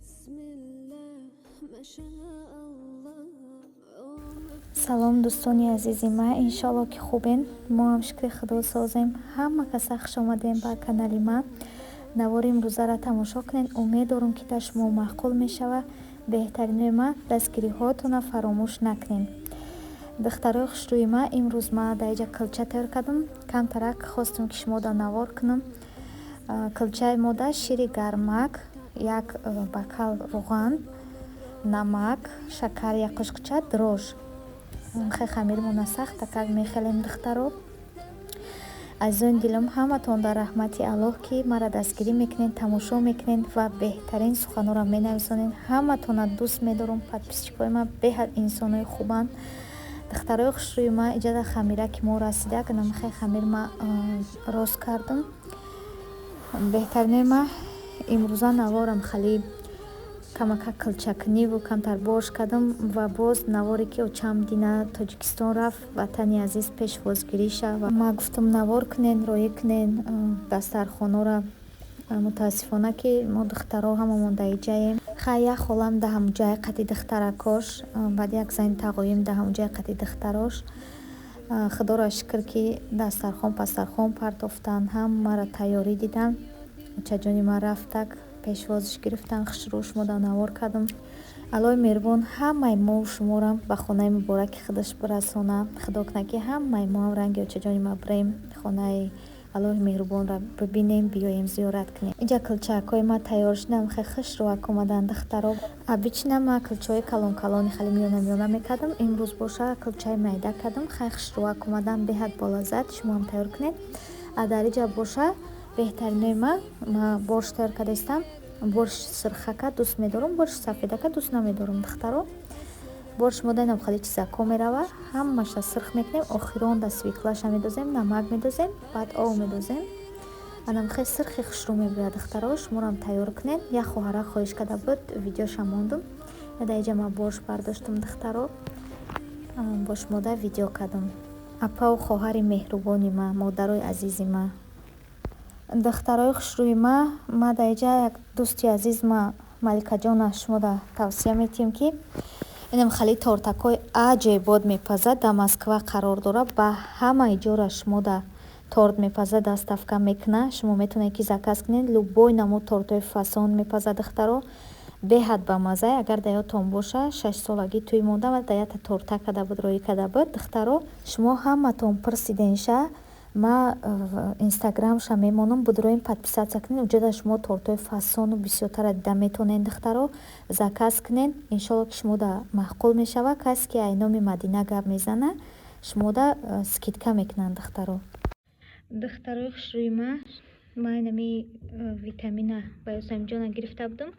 بسم الله ما شاء الله. Салом, дӯстони азизи ман, иншоалло, ки хубен. Мо ҳам, шукри Худо, созем. Ҳама каса хуш омадем ба канали ман. Навори имрӯзаро тамошо кунед, умед дорам, ки дар шумо маъқул мешавад. Беҳтаринои ман, дастгириҳоятонро фаромӯш накунед. Духтарои хушрӯи ман, имрӯз ман дар иҷа кулча тайёр кардам. Камтарак хостам, ки шумода навор кунам. Кулчаи мода шири гармак, як бокал рӯған, намак, шакар як қошуқча, дрожж. Хе хамиримона сахтакак мехелем, духтаро. Азизони дилам, ҳаматон дар раҳмати Аллоҳ, ки маро дастгирӣ мекунед, тамошо мекунед ва беҳтарин суханҳоро менависонед. Ҳаматонро дӯст медорам. Подписчикои ман беҳад инсонои хубанд. Духтарои хушрӯи ман, иҷада хамира ки мо расида, намхе хамир ма рост кардам. Беҳтаринои ман, имрӯза наворам хали камака кулчакуниву камтар борщ кардам ва боз наворе, ки очам дина Тоҷикистон рафт, ватани азиз, пешвозгириша ва ма гуфтам, навор кунен, роӣ кунен дастархонора. Мутаассифона, ки мо духтаро ҳамамон дар иҷаем. Хай, як холам да ҳамуҷаи қати духтаракош, баъд як зани тағоим да ҳамуҷаи қати духтарош. Худоро шукр, ки дастархон пастархон партофтан, ҳамаро тайёрӣ дидан. Очаҷони ман рафтак, пешвозиш гирифтан, хушрӯ шумода навор кардам. Аллоҳи меҳрубон ҳамаи мову шуморо ба хонаи мубораки худаш бирасона. Худо кунад, ки ҳамаи моам ранги очаҷони ман бирем, хонаи Аллоҳи меҳрубонро бибинем, биёем, зиёрат кунем. Инҷа кулчаакҳои ман тайёр шудам, хеле хушрӯак омаданд, духтаро. Обычно ман кулчаҳои калон калони, хеле миёна миёна мекардам, имрӯз боша кулчаи майда кардам. Хеле хушрӯак омаданд, беҳад болаззат. Шумоам тайёр кунед. А дар инҷа боша, беҳтаринои ман, ма борщ тайёр кардаистам. Борщ сирхака дӯст медорам, борщ сафедака дӯст намедорам, духтаро. Борщ мода инам хеле чизако мерава, ҳамаша сирх мекунем, охирон да свеклаша медозем, намак медозем, баъд об медозем. Анам хеле сирхи хушрӯ мебояд, духтаро. Шуморам тайёр кунед. Як хоҳара хоҳиш карда буд, видеоша мондум. Дар инҷа ман борщ бардоштам, духтаро, бо шумода видео кардам. Апаву хоҳари меҳрубони ман, модарои азизи ман, духтарои хушрӯи ман, ма дар инҷа як дӯсти азиз ма, Маликаҷона, шумода тавсия метиҳем, ки инам хеле тортакҳои аҷоибот мепазад, дар Москва қарор дорад. Ба ҳамаи ҷора шумода торт мепазад, доставка мекунад. Шумо метавонед, ки заказ кунед. Любой намуд тортҳои фасон мепазад, духтаро, беҳад бамаззае. Агар дар ёдтон боша, 6-солагӣ тӯй мондам ва дар якта торта карда буд, роӣ карда буд. Духтаро, шумо ҳаматон пурсиденша, ма инстаграмша мемонам, будроем, подписаться кунед. Уҷода шумо тортҳои фасону бисёртара дида метавонед. Духтаро, заказ кунед, иншоалло, ки шумода маъқул мешавад. Касе ки ай номи Мадина гап мезана, шумода скидка мекунанд, духтаро. Духтарои хушрӯи ман, ман инами витамина ба Ёсамиҷона гирифта будам.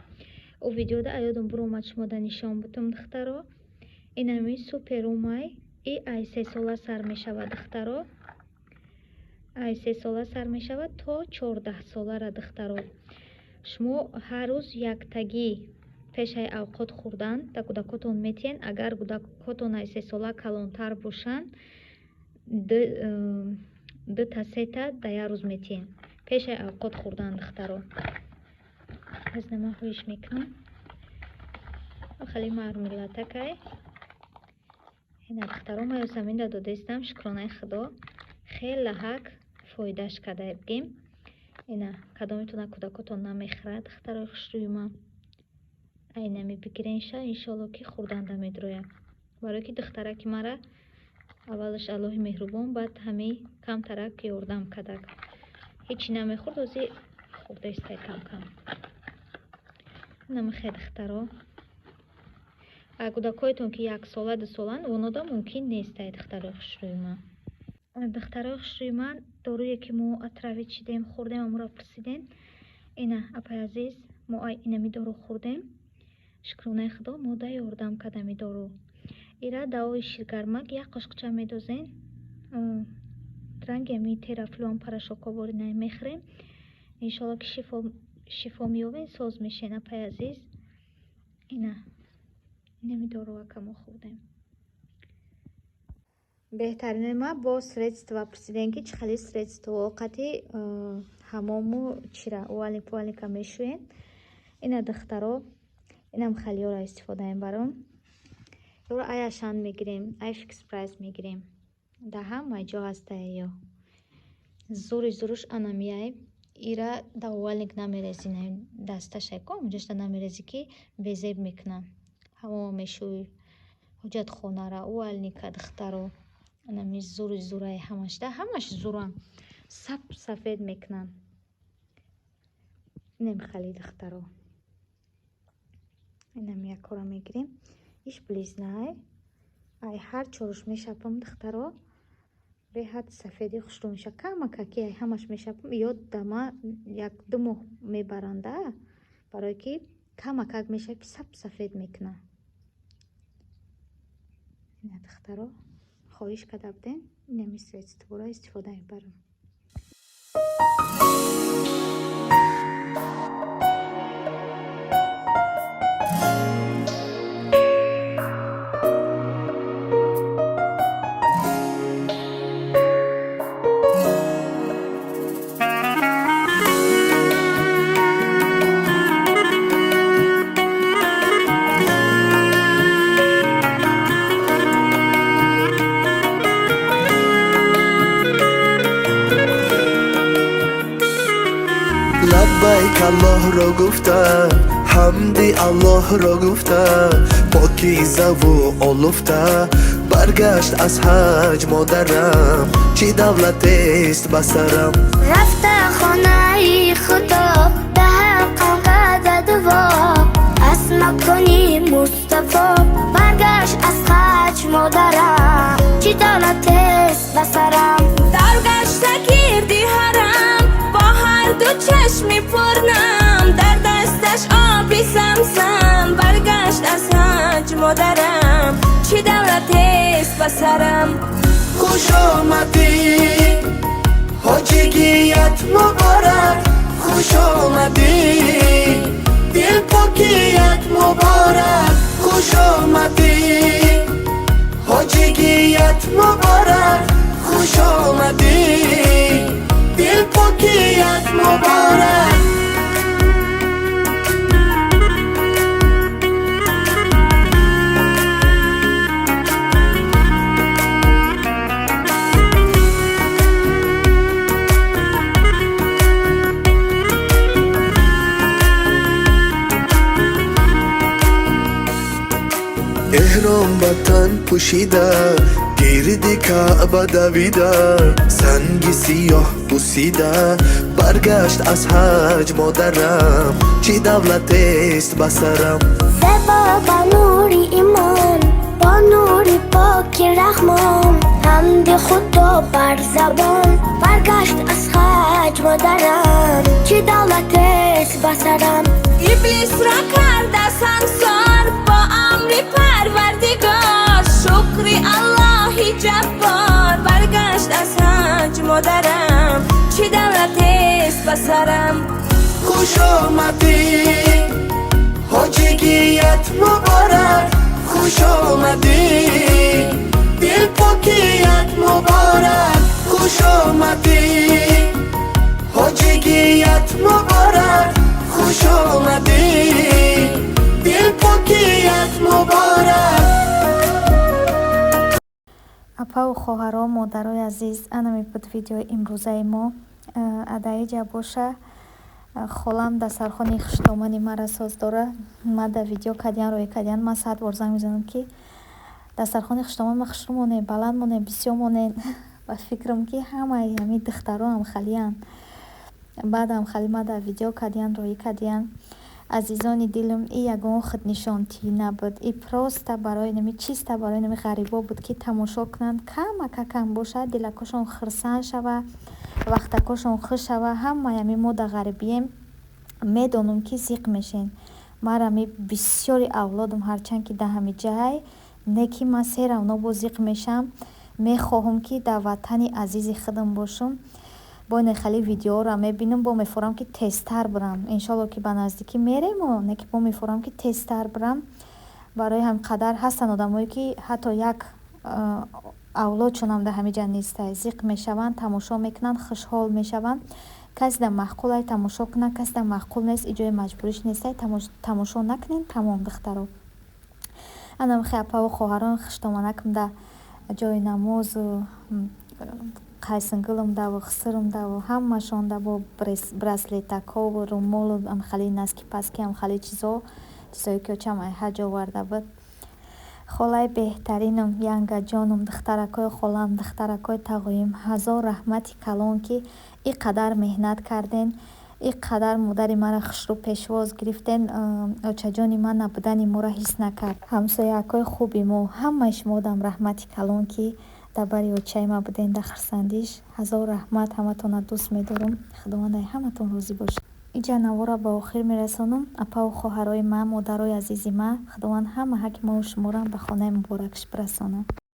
Ӯ видеода аёдам буромад, шумода нишон будам, духтаро. Инами суперумай и ай 3 сола сар мешавад, духтаро, ай 3 сола сар мешавад то 14 солара. Духтаро, шумо ҳар рӯз яктагӣ пешаи авқот хӯрдан да кӯдакотон метиҳен. Агар кӯдакотон ай 3 сола калонтар бошанд, дута, сета да як рӯз метиҳен пешаи авқот хӯрдан. Духтаро, аз нама хоҳиш мекунам, хеле мармелатакай ина, духтаро. Ма Ёсаминда додаистам, шукронаи Худо, хеле ҳак фоидаш карда бигем. Ина, кадометона кӯдакотон намехӯрад, духтарои хушрӯи ман, айнами бигиренша, иншоалло, ки хӯрданда медрояд. Барое ки духтараки мара аввалаш Аллоҳи меҳрубон, баъд ҳами камтарак ёрдам кардак. Ҳечи намехӯрд, ози хӯрдаистай кам-кам. Намехе, духтаро. А кӯдакҳоятон, ки яксола, дусоланд, онода мумкин нестай, духтарои хушрӯи ман. Духтарои хушрӯи ман, доруе, ки мо отравить шидем, хӯрдем, аморо пурсидем. Ина, апай азиз, мо ай инами дору хӯрдем, шукронаи Худо, мода ёрдам кардами дору. Ира давои ширгармак як қошуқча медозен, ранги ами Терафлюам порошокҳо воринай, мехӯрем, иншоалло, ки шифо меёбем, соз мешен, апай азиз. Ина, инами доруака мо хӯрдем. Беҳтаринои ма, бо средства пурсидем, ки чӣ хели средство қати ҳамому чира умывальник пувальника мешӯем. Ина, духтаро. Инам халиёро истифода мебарам. Ёро ай Ашан мегирем, ай Фикс Прайс мегирем. Дар ҳамаи ҷо ҳастае ё. Зури зуруш анамияй. Ира дар увальник намерезӣ, дасташай ко унҷашта намерезӣ, ки безеб мекунад. Ҳаво мешӯй, ҳоҷатхонара, увальника, духтаро. Анами зури зурай ҳамашда, ҳамаш зуран. Сап сафед мекунанд. Инем хали, духтаро. Инам якора мегирем. Иш Белизнай. Ай ҳар чоруш мешапам, духтаро. Беҳад сафеди хушрӯ меша. Камакаки ай ҳамаш мешапам. Ё дама як ду моҳ мебаранда, барое ки камакак мешапи, сап сафед мекунад. Ина, духтаро, хоҳиш карда будем, инами средствора истифода мебарам. Лаббайк Аллоҳро гуфта, ҳамди Аллоҳро гуфта, покизаву олуфта баргашт аз ҳаҷ модарам, чӣ давлатест ба сарам. Рафта хонаи Худо, ба ҳаққам карда дуо, аз макони Мустафо баргашт аз ҳаҷ модарам, чӣ давлатест ба сарам. Даргашта гирди ҳарам бо ҳар ду чашми пурнам, дар дасташ оби замзам баргашт аз ҳаҷ модарам, чӣ давлатест ба сарам. Хуш омадӣ, ҳоҷигият муборак, хуш омадӣ, дилпокият муборак, хуш омадӣ, ҳоҷигият муборак, хуш омадӣ, дилпокият муборак. Эҳром ба тан пӯшида, гирди Каъба давида, санги сиёҳ бусида баргашт аз ҳаҷ модарам, чӣ давлатест ба сарам. Зебо ба нури имон, бо нури поки Раҳмон, ҳамди Худо бар забон баргашт аз ҳаҷ модарам, чӣ давлатест ба сарам. Иблисро карда сангсор бо амри Парвардигор, шукри Аллоҳи Ҷаббор баргашт аз ҳаҷ модарам, чӣ давлатест ба сарам. Хуш омадӣ, ҳоҷигият муборак, хуш омадӣ, дилпокият муборак, хуш омадӣ, ҳоҷигият муборак, хуш омадӣ, дилпокият муборак. Апаву хоҳаро, модарои азиз, анами буд видеои имрӯзаи мо. Адаиҷа боша, холам дастархони хуштомани мара соз дора. Ма да видео кардиян, рӯй кардиян. Ман сад бор занг мезанам, ки дастархони хуштоман ма хушрӯ монем, баланд монем, бисёр монем. Ба фикрам, ки ҳамаи ҳамин духтароам халиянд. Баъдам хали ма да видео кардиян, рӯӣ кардиян. Азизони дилам, и ягон худнишонтӣ набуд, и просто барои нами, чисто барои нами ғарибо буд, ки тамошо кунанд, камакакам бошад, дилакошон хурсанд шава, вақтакошон хуш шава. Ҳамаи ами мо да ғарибием, медонам, ки зиқ мешен. Мара ми бисёри авлодам, ҳарчанд ки да ҳами ҷай не, ки ман се равно бо зиқ мешам. Мехоҳам, ки дар ватани азизи худам бошам. Бо ине хали видеоро мебинам, бо мефорам, ки тезтар бирам. Иншолло, ки ба наздикӣ меремо, не ки бо мефорам, ки тезтар бирам. Барои ҳам қадар ҳастанд одамое, ки ҳатто як авлодшонам дар ҳамин ҷа нестай, зиқ мешаванд, тамошо мекунанд, хушҳол мешаванд. Касе да маъқулай, тамошо кунад, касе да маъқул нест, иҷои маҷбуриш нестай, тамошо накунен, тамом, духтаро. Анамихе, апаву хоҳарон, хуштоманакам да ҷои намозу қайсингулумдаву хусурумдаву ҳамашонда бо браслетакҳову румолу амхали носки, паски, амхали чизо, чизое ки очам ай ҳаҷ оварда буд. Холаи беҳтаринам, янгаҷонам, духтаракҳои холам, духтаракҳои тағоим, ҳазор раҳмати калон, ки ин қадар меҳнат карден, ин қадар модари маро хушрӯ пешвоз гирифтен. Очаҷони ман набудани моро ҳис накард. Ҳамсояакҳои хуби мо, ҳамаи шумодам раҳмати калон, ки дар бари очаи ман буден дар хурсандиш. Ҳазор раҳмат, ҳаматонро дӯст медорам. Худованд ай ҳаматон розӣ бошад. Иҷа навора ба охир мерасонам. Апаву хоҳарои ман, модарои азизи ман, Худованд ҳама ҳаққи мову шуморо ба хонаи муборакаш бирасонад.